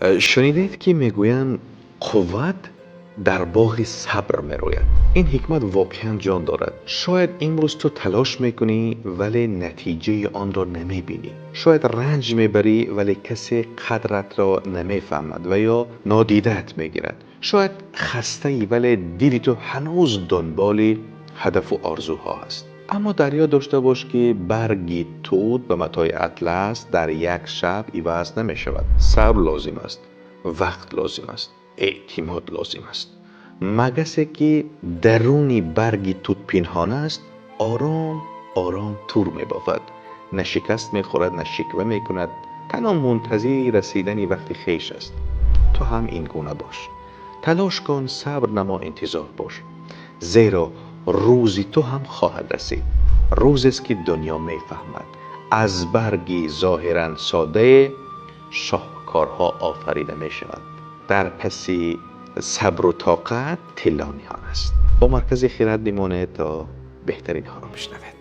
Шунидед, ки мегӯянд, қувват дар боғи сабр мерӯяд. Ин ҳикмат воқеан ҷон дорад. Шояд имрӯз ту талош мекунӣ, вале натиҷаи онро намебинӣ. Шояд ранҷ мебарӣ, вале касе қадратро намефаҳмад ва ё нодидаат мегирад. Шояд хастаӣ, вале дили ту ҳанӯз дунболи ҳадафу орзуҳо аст. Аммо дар ёд дошта бош, ки барги тут ба матои атлас дар як шаб иваз намешавад. Сабр лозим аст, вақт лозим аст, эътимод лозим аст. Магасе, ки даруни барги тут пинҳон аст, ором ором тур мебофад. На шикаст мехӯрад, на шиква мекунад, танҳо мунтазири расидани вақти хеш аст. Ту ҳам ин гуна бош. Талош кун, сабр намо, интизор бош, зеро рӯзи ту ҳам хоҳад расид. Рӯзест, ки дунё мефаҳмад, аз барги зоҳиран содае шоҳкорҳо офарида мешаванд. Дар паси сабру тоқат тилло ниҳон аст. Бо Маркази Хирад бимонед, то беҳтаринҳоро бишнавед.